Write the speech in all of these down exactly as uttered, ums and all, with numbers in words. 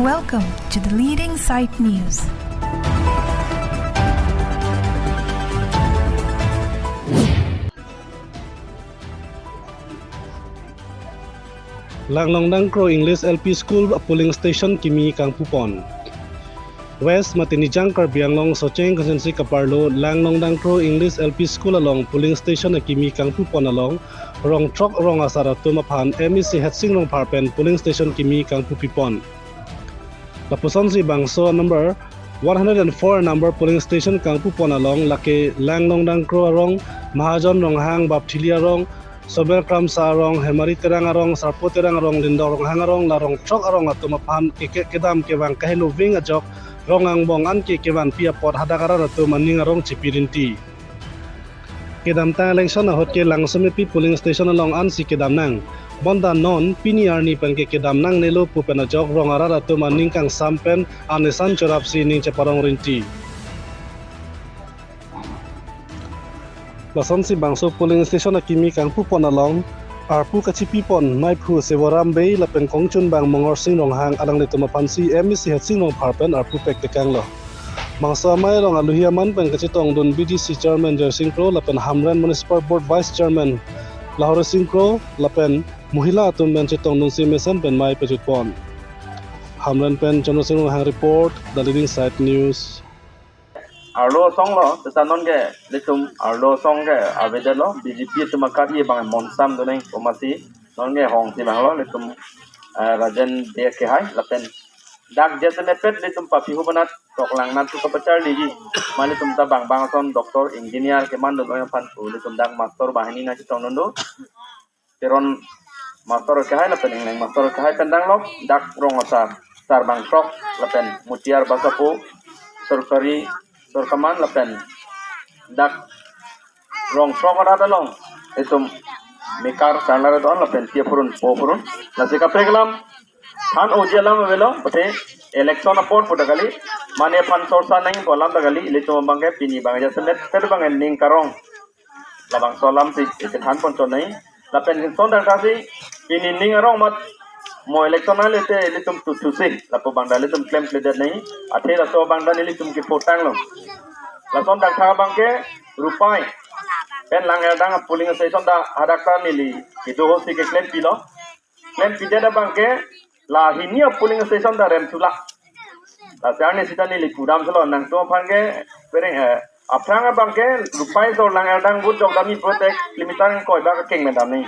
Welcome to the leading site news. Langlongdangkro English L P School polling station kimi kangpupon. West mate Nijang Karbi Anglong Socheng constituency kaparlo Langlongdangkro English L P School along polling station akimi kangpupon along rong throk rong asar atum aphan M A C Hetsing Rongphar pen polling station kimi kangpupipon. Lapusonsi bangso number one hundred and four number polling station kangpupon along lake Langlongdangkro arong, Mahajon Ronghang, Bapthili arong, Sobel Kramsa arong, Hemari Terang arong, Sarpo Terang arong, Lindong Ronghang arong, la rong throk arong atum aphan keke kedam kevang kahelo ving ajok rong angbong anke kevanpi apot hadak arat atum aning arong chipi rinti. Kedamtang election ahut ke Langsomepi polling station along ansi kedam nang. Bonta non pini arni pen ke kedam nangnelo pu pen ajok rong arat atum aning kangsam pen anesan chorapsi ning cheparong rinti. Lasonsi bangso polling station akimi kangpupon along arpu kachipipon maiphu Sevoram Bey lapen kongchunbang Mongorsing Ronghang alanglitum aphansi M A C Hetsing Rongphar pen arpu pektekanglo. Bangso amei along aluhi aman pen kachetongdun B D C chairman Joysing Kro lapen Hamren Municipal Board vice chairman Lahori Sing Kro lapen mohila atum pen chetongdunsi mesen pen mei pejutpon. Hamren pen Chandra Sing Ronghang report, The Leading Site News. Arlo asong lo, seta non ke, ilitum arlo asong ke, avedetlo, B J P atum akari abang monsam duneng, komasi, non ke hongsi bang lo, ilitum, eh, Rajen Bey kehai, lapen, dak jese mepet, ilitum papi hu banat, toklang nat tu kapachar liji, ma ilitum ta bang bang ason, doctor, engineer, keman dun aphan tu, ilitum dak master banghini nangchetongdun do, Teron master kehai lapen Engleng master kehai pen danglok dak rong asar, Sarbang Krok lapen Mutiar Basapu, Sorkari Sorkaman lapen dak rong throk arat along itum mekar sarlar don lapen tiap purun po purun lasi kaprek alam than oji alam avelo pate election apor pu ta kali mane aphan sorsa nangpo alam ta kali ilitum abang ke pini abang jasemet ter abang ning karong labangso alamsi isi than ponchot nai. Lapen son dangthaksi pini ning arong mat mo election ale te ilitum tuthusi lapu abang ta ilitum klemkledet nai. Athe laso abang ta ilitum kipotanglo. Lason dangtha abang ke Rupai pen Lang Erdang polling station ta hadak ta neli kedo hosi keklempi lo. Klempidet abang ke la hini a polling station ta rem chula. Lasi arni sita neli pudam solo nangtum aphan ke pereng, eh, aphrang abang ke Rupai so Lang Erdang vote jok dam-i protect kilometer ingkoi ba kekeng me dam ni.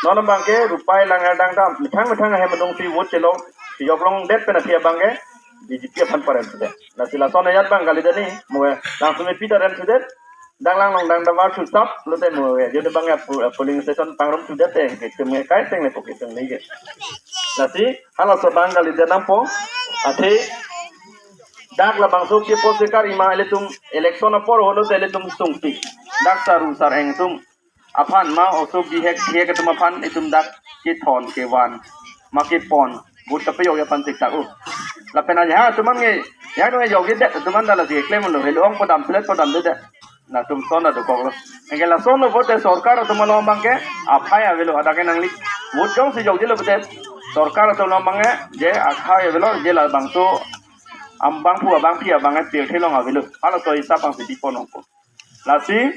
Non abang ke Rupai Lang Erdang ta methang methang ahem adungsi vote chelo joklongdet pen aphi abang ke B J P aphan parem sudet. Lasi lason ayat abang kalidet ni mo Langsomepi ta rem sudet. Dang Langlongdang damar thusap lote mo eh, jodi abang ya pu- eh, polling station pangrum sudet te ke tum kai teng le po ke tum le ke. Lasi halaso abang kalidet nangpo. Athe dak labangso ke posikar ima ilitum election apor holo te ilitum sungpik. Dak saru sareng atum aphan ma osok bihek bihek atum aphan itum dak kethon kevan ma kepon vote kapejokji aphan siksak u. Lapen aja atum an nge ya nge jokjedet atum an dala si klemlo helo ong podam selet podam dedet. Latum son adu koklo. Anke lason lo vote sorkar atum along abang ke aphai avelo hadak ke nangli vote jongsi jokjelo vote sorkar atum along abang ke je aphai avelo je labangso abangphu abangpi abang ke pirthe along avelo. Halaso hisap abangsi dipo nangpo. Lasi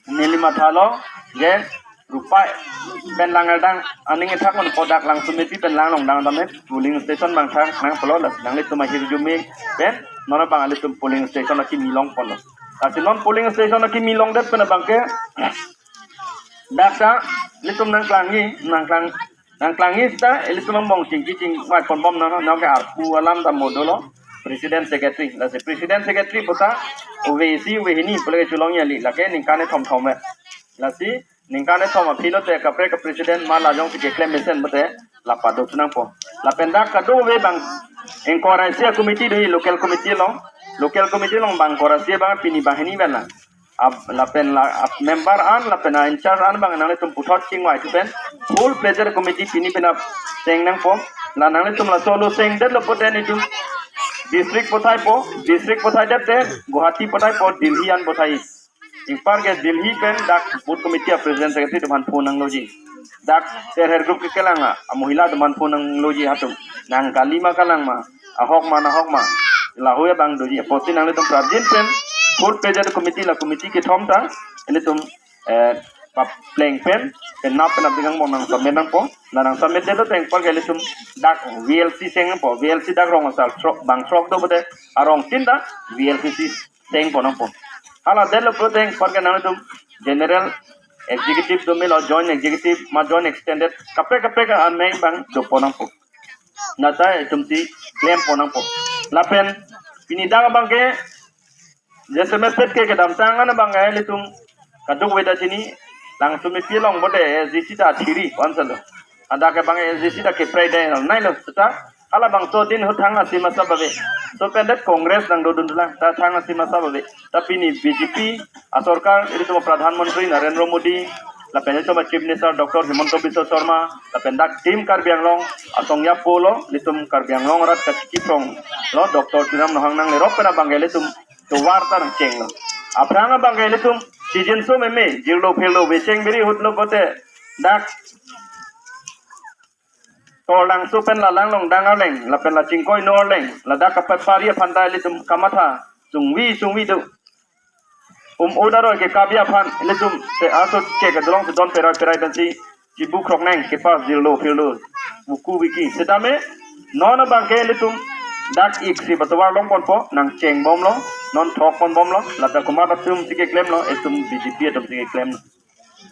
neli mathalo je Rupai pen Lang Erdang aning ethak man po dak Langsomepi pen Langlongdang dam polling station abang thak nangpolo lasi nanglitum ahirjume pen non abang ilitum polling station akimi longponlo. Lasi non polling station akimi longdet pen abang ke dak ta ilitum nangklangji nangklang nangklangji sita ilitum angbong chingki chingvai ponbom nang nang ke arpu alam ta mo dolo president secretary. Lasi president secretary puta uve isi uve hini pule chulongji kali lake ningkan kethom thom ve. Lasi ningkan kethom aphi lote kaprek ka president ma la jongsi keklem mesen pute la pado nangpo. Lapen dak kadokave abang ingkoi ra isi committee do local committee along. Local committee along abang ingkoi ra isi abang pini banghini pen la. Ab, lapen la ab member an lapen a in charge an abang nanglitum puthot chingvai thupen full fledged committee pini pen ap cheng nangpo. La nanglitum laso lo chengdetlo pute nelitum district pothaipo, district pothaidet te Guwahati pothaipo, Delhi an pothai. Ingpar ke Delhi pen dak booth committee a president secretary atum aphan phone nangloji. Dak self help group kekelang a, a mohila atum aphan phone nangloji, hatum nang kali ma kalang ma, ahok ma nahok ma, lahei abang doji. Apotsi nanglitum prapjin pen, fourth phase committee, la committee kethom ta ilitum, eh, papleng pen, penap penap ding angbong nang submit nangpo. La nang submit detlo tangte anpar ke ilitum dak V L C cheng nangpo, V L C dak rong asar throk, bang throk do pulote, arong tin ta V L C chengpon nangpo. Hala detlo pulote anpar ke nanglitum general executive do melo, joint executive ma joint extended, kaprek kaprek amei abang dopon nangpo. Nata itum si klempon nangpo. Lapen pini dak abang ke, jasemet pet ke kedamtang an abang ke ilitum kadokave ta chini, Langsomepi along pulote S D C ta thiri, konselo. Hadak ke abang S D C ta keprek dei, nailo seta. Halabangso din ahut thang asim asap ave. Laso pen det Congress nangdodun lang, ta thang asim asap ave. Ta pini B J P asorkar, ilitum Pradhan Mantri Narendra Modi, lapen ilitum Chief Minister Doctor Himanta Biswa Sarma, lapen dak Team Karbi Anglong asong ya pulo, ilitum Karbi Anglong arat kachiki prong lo, Doctor Tuliram Ronghang nanglerok pen abang ke ilitum tovar ta nangchenglo. Aphrang abang ke ilitum season so meme, jirlo phirlo, vecheng biri ahut lo pulote, dak Torlangso pen la Langlongdang arleng, lapen la Chingkoino arleng, ladak kapapari aphan ta ilitum kamatha sungvi sungvi do. Um, o daroi ke kabi aphan ilitum te aso ke kedolong sedon perai perai pensi chibu krok neng kepas jirlo phirlo, buku biki. Setame non abang ke ilitum dak ik si batovar longponpo, nangchengbomlo, non thokponbomlo, lata komat atum si keklemlo, itum B J P atum si keklemlo.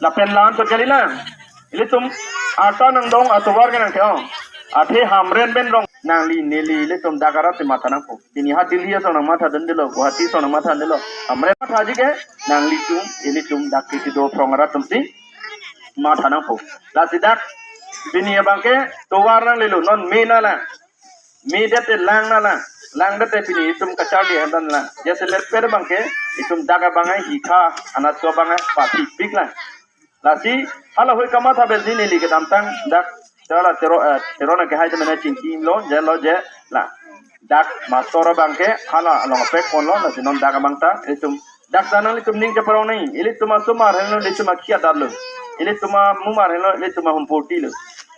Lapen la-an chot kali lang. Ilitum arta nangdong atovar ke nangke-ong. Athe Hamren pen rong nangli neli ilitum dak arat si matha nangpo. Pini ha Delhi asong nangmatha dundelo, Guwahati asong nangmatha dundelo. Hamren mathaji ke nanglitum, ilitum dak kisi do phrong arat atum si matha nangpo. Lasi dak pini abang ke tovar nanglelo, non me na lang. Me det te lang na lang. Lang det te pini itum kacharli ahem dan lang. Jasemet pet abang ke, itum dak abang ai hikha, anat so abang ai pathipik lang. Lasi, halahei kamatha pensi neli kedamtang dak, chala tero, eh, tero na kehai te mena chingkimlo, jelo je, la. Dak mastor abang ke, hala along pekponlo, lasi non dak abang ta, itum dak ta nanglitum ning cheparong nang, ilitum asomar henlo, ilitum akhia darlo. Ilitum amumar henlo, ilitum ahumpurti lo.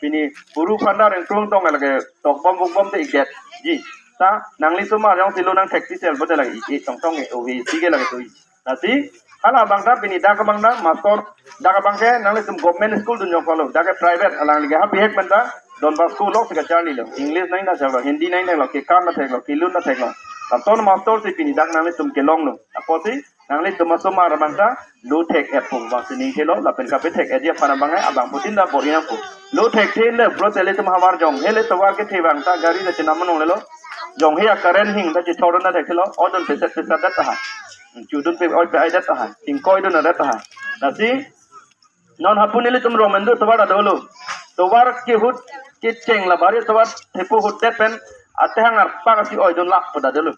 Pini puru phanda rengkrung tong lake tokbom bukbom te ikdet. Ji. Ta nangli asomar jongsi lo nangthek ti sel pulote lake ik tong tong e, ove si ke lake tui. Lasi, hala abang ta pini dak abang ta mastor, dak abang ke nanglitum government school dunjong palo. Dak ke private, alangli ke ha bihek pen ta Don Bosco lok si kacharlilo. English nangdaklo, Hindi nangdaklo, kekar nangtheklo, kelun nangtheklo. Lason mastor si pini dak nanglitum kelonglo. Apotsi nanglitum asomar abang ta lo thek-et pung abang si ning thelo, lapen kapethek-etji aphan abang ai, abang putin ta bor-i nangpo. Lo thekthe le, pulote ilitum havar jonghe le tovar kethe abang ta gari ta chenam manong lelo. Jonghe a-current hing ta chithor dun ta thekthelo, odun peset peset det tahai. Chudun pe-oi pe-ai det tahai. Chingkoidun det tahai. Lasi, non hapu nelitum rong men do tovar ta dolo. Tovar kehut kecheng la bari tovar thepo ahut det pen atehang arpak si oidun lap pu ta dolo.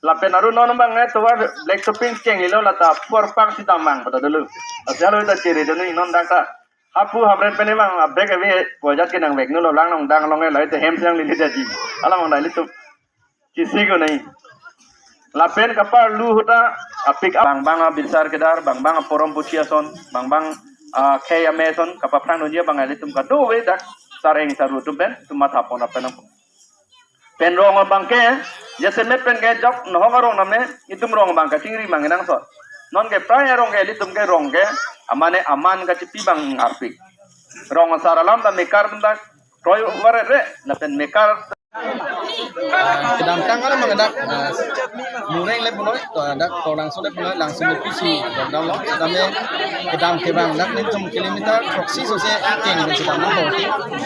Lapen aru non abang ai tovar black topping chenglilo, lata apor pak si damang pu ta dolo. Lasi halahei ta chere dun non dak ta. Hapu Hamren pen abang abag ave, pojat ke nangvek nulo, Langlongdang along lahei te hem siang lili jaji. Alam abang ta ilitum chisi ko nai. Lapen kaparlu ahut ta apik bang bang abirsar kedar, bang bang aporom puthi ason, bang bang akhei amei ason kapaphrang dunji abang ilitum kadokave dak sareng saru atum pen itum mathapon lapen nang. Pen rong abang ke, jasemet pen ke jok nohok arong name, itum rong abang kachingri mang nangsot. Non ke prai arong ke, ilitum ke rong ke, amane aman kachipi abang arpik. Rong asar alam ta mekar atum ta kroi varet re, lapen mekar. Ah, kedamtang alam abang dak, ah, Mureng le punoi, to dak Torlangso le punoi, Langsomepi si lockdown lo. Tame kedam kevang dak nelitum kilometer throksi sose keng si dam nangpo.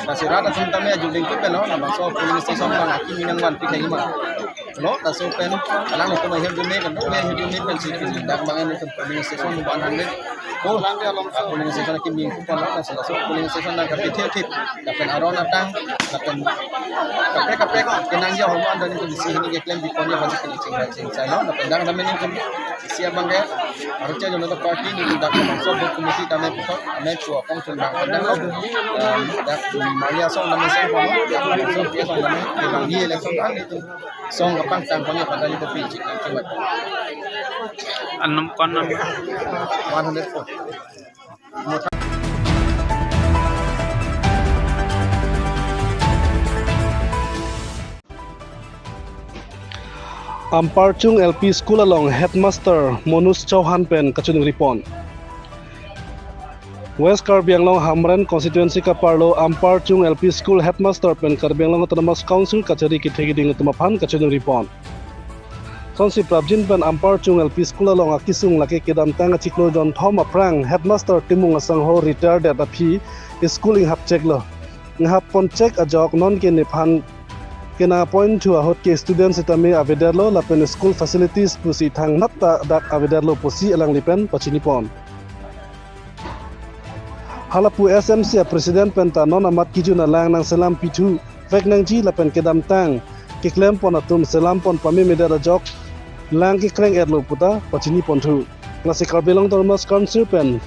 Lasi rat atum tame ajuding tu pelo, labangso polling station abang akimi nangvanpi thek ma. Lo, laso pen, alanglitum ahirjume kan, me ahirjume pensi pini dak abang nelitum polling station one hundred. Oh, polling station akimi nangkupon lo, lasi laso polling station nangkapithir thip. Lapen aron atang, lapen kaprek kaprek kenangji ahormu an ta nelitum isi hini keklem bikon ya, pasi kini chingrai chingsailo, lapen dak tame nelitum isi abang ke, Bharatiya Janata Party nelitum dak so booth committee tame puthot, ame chu apong chun bang pandang lo, em, dak Mali asong tame seng pon lo, dak so pi asong tame, bang ye election tame nelitum song kapangtang pon ya, pantang nelitum pi chik nang chingrai. An num-, kon number? One hundred four. Amparchung L P School along Headmaster Manoj Chauhan pen kachiningri pon. West Karbi Anglong Hamren Constituency kaparlo Amparchung L P School Headmaster pen Karbi Anglong Autonomous Council kachari kethe keding atum aphan kachiningri pon. Sonsi prapjin pen Amparchung L P School along akesung lake kedamtang achiklo jonthom aphrang Headmaster Timung Asangho retired det aphi school inghap cheklo. Inghap pon chek ajok non ke nephan kena point thu ahut ke student sitame avedetlo lapen school facilities pusi thangnat ta dak avedetlo pusi alangli pen pachini pon. Halapu S M C a president pen ta non amat kejun alang nangselam pithu vek nangji lapen kedamtang keklem pon atum selam pon pamemedet ajok lang kekreng etlo puta pachini pon thu. Lasi Karbi Anglong Autonomous Council pen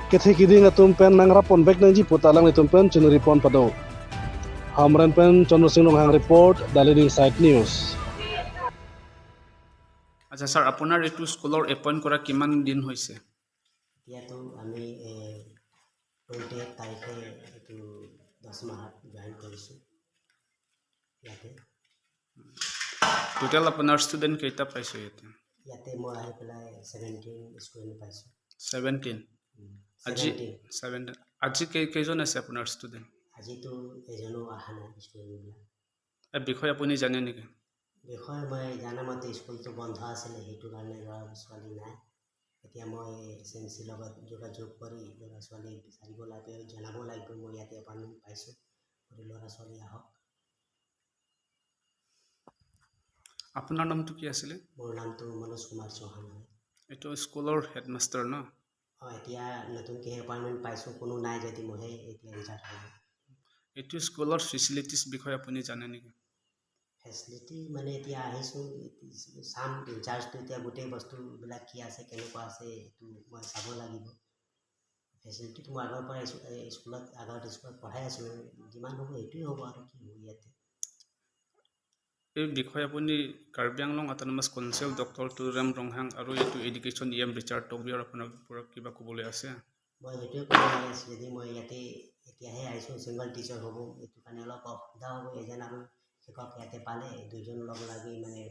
kethe keding atum pen nangrap pon vek nangji puta alanglitum pen chiningri pon pado. Hamren pen Chandra Singh Ronghang report, The Leading Side News. আচ্ছা ছাৰ, আপোনাৰ এইটো স্কুলৰ এপইণ্ট কৰা কিমান দিন হৈছে? এতিয়াতো আমি টুৱেণ্টি এইট তাৰিখে এইটো দহ মাহত জইন কৰিছোঁ ইয়াতে। টোটেল আপোনাৰ ষ্টুডেণ্ট কেইটা পাইছে ইয়াতে? ইয়াতে মই আহি পেলাই ছেভেণ্টিন ষ্টুডেণ্ট পাইছোঁ। ছেভেণ্টিন? উম, আজি ছেভেণ্টিন। ছেভেণ্টিন। আজি কেই কেইজন আছে আপোনাৰ ষ্টুডেণ্ট? আজিতো এজনো অহা নাই ষ্টুডেণ্টবিলাক। এই বিষয়ে আপুনি জানে নেকি? বিষয়ে মই জানা মতে স্কুলটো বন্ধ আছিলে, সেইটো কাৰণে ল'ৰা ছোৱালী নাই। এতিয়া মই এছ এম চিৰ লগত যোগাযোগ কৰি ল'ৰা ছোৱালী বিচাৰিব লাগে, জনাব লাগিব মই ইয়াতে এপইণ্টমেণ্ট পাইছোঁ বুলি, ল'ৰা ছোৱালী আহক। আপোনাৰ নামটো কি আছিলে? মোৰ নামটো মনোজ কুমাৰ চৌহান হয়। এইটো স্কুলৰ হেডমাষ্টাৰ ন? হয়, এতিয়া নতুনকৈ এপইণ্টমেণ্ট পাইছোঁ, কোনো নাই যদি মইহে এতিয়া ইনচাৰ্জ হ'ব। এইটো স্কুলৰ ফেচিলিটিছ বিষয়ে আপুনি জানে নেকি? ফেচিলিটি মানে এতিয়া আহিছোঁ, চাম ইনচাৰ্জটো এতিয়া গোটেই বস্তুবিলাক কি আছে, কেনেকুৱা আছে, এইটো মই চাব লাগিব। ফেচিলিটিটো মই আগৰ পৰা স্কু-, এই স্কুলত, আগত স্কুলত পঢ়াই আছোঁ, যিমান হ'ব সেইটোৱে হ'ব আৰু কি হ'ব ইয়াতে। এই বিষয়ে আপুনি Karbi Anglong autonomous council doctor Tuliram Ronghang আৰু এইটো এডুকেশ্যন ই এম ৰিচাৰ্ড টকবিয়াৰ আপোনাৰ পৰা কিবা ক'বলৈ আছে? মই সেইটোৱে ক'ব বিচাৰিছোঁ, যদি মই ইয়াতে এতিয়াহে আহিছোঁ, ছিংগল টিচাৰ হ'ব, এইটো কাৰণে অলপ অসুবিধা হ'ব। এজন আৰু শিক্ষক ইয়াতে পালে দুইজন লগ লাগি মানে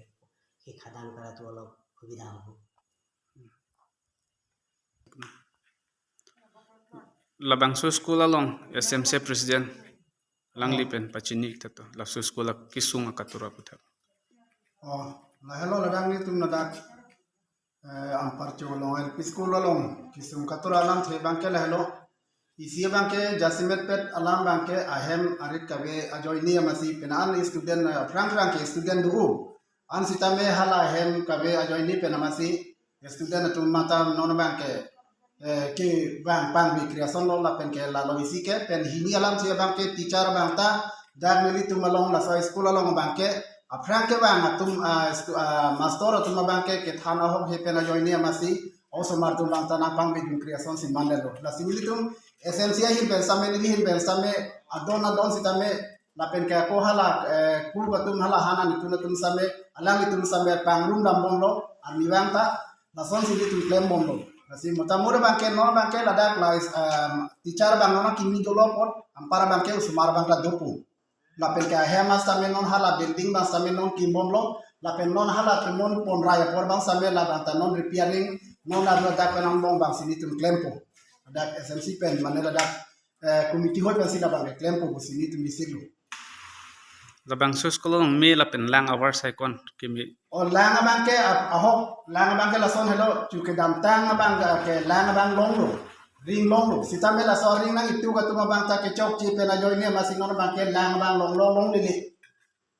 শিক্ষাদান কৰাটো অলপ সুবিধা হ'ব। Labangso school along S M C president alangli pen pachini thekto, laso school akesung akatura aputhak. Oh, lahelo ladak nelitum ladak, eh, Amparchung along L P school along kesung katura alamthe abangke lahelo. Isi abangke jasemet pet alam abangke ahem arit kave ajoine amatsi penang student, eh, aphrang aphrang ke student do. An sitame hala ahem kave ajoine pen amatsi student atum mata non abangke, eh, kevang pangbi creation lo lapen ke lalo isi ke pen hini alamthe abangke teacher abang ta dak nelitum along laso school along abangke aphrang kevang atum, ah, stu-, ah, master atum abangke kethan ahok he pen ajoine amatsi osomar atum abang ta nangpangbi dun creation si mandetlo. Lasi nelitum S M C ahin pen sitame, neli ahin pen sitame, adon adon sitame lapen ke ako hala, eh, ku atum hala hanan atum atum sitame, alanglitum sitame pangrum dambomlo, arnivang ta lasonsi nelitum klembomlo. Lasi motamot abangke non abangke ladak la is, eh, teacher abang non kimi dolo apot, anpar abangke osomar abang ta dopo. Lapen ke ahem sitame non hala building abang sitame non kimbomlo, lapen non hala kimbom pon rai apor abang sitame labang ta non repairing, non arlo dak penang bong abangsi nelitum klempo. Ladak S M C pen mane ladak, eh, committee hoi abangsi labang klempo pusi nelitum bisiklo. Labangso school along me lapen lang avarsai kon keme? Oh, lang abangke ap-, ahok, lang abangke lason helo, chu kedamtang abangke lang abang longlo, ring longlo. Sitame laso ring nang itum atum abang ta kechokche pen ajoine amatsi non abangke lang abang longlo longlele.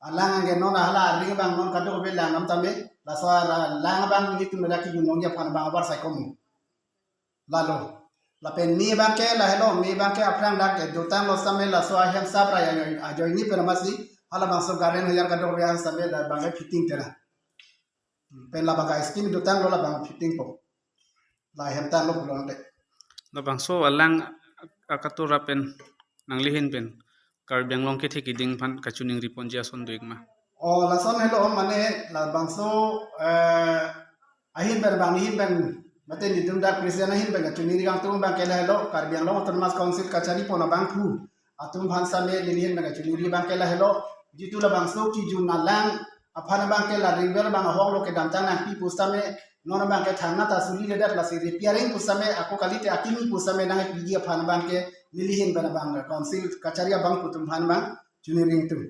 Alang anke non hala ring abang non kadokave lang nam tame, laso ara lang abang nelitum ladak kejun longji aphan abang avarsai komu. Lalo. Lapen me abangke lahelo, me abangke aphrang dak, eh, dotanglo sitame laso ahem sap rai ajoine pen amatsi, halabangso garden hajar kadokave an sitame labangke fitting tera. Pen labangke scheme dotanglo labang fitting po. La ahem tanglo pulote. Labangso alang akatura pen nangli ahin pen Karbi Anglong kethe keding aphan kachiningri ponji ason do-ik ma? Oh, lason helo mane labangso, eh, ahin pen bang ahin pen mate nelitum dak president ahin pen kachiningri kangtung abangke lahelo, Karbi Anglong Autonomous Council kachari pon abangphu atum aphan sitame neli ahin pen kachiningri abangke lahelo, jitu labangso kejun alang aphan abang ke la ringver abang ahok lo kedamtang nangpi pusitame, non abang ke thangnatta suliledet, lasi repairing pusitame, ako kalite akimi pusitame nangpiji aphan abang ke neli ahin pen abang council kachari abang atum aphan abang choningri tum.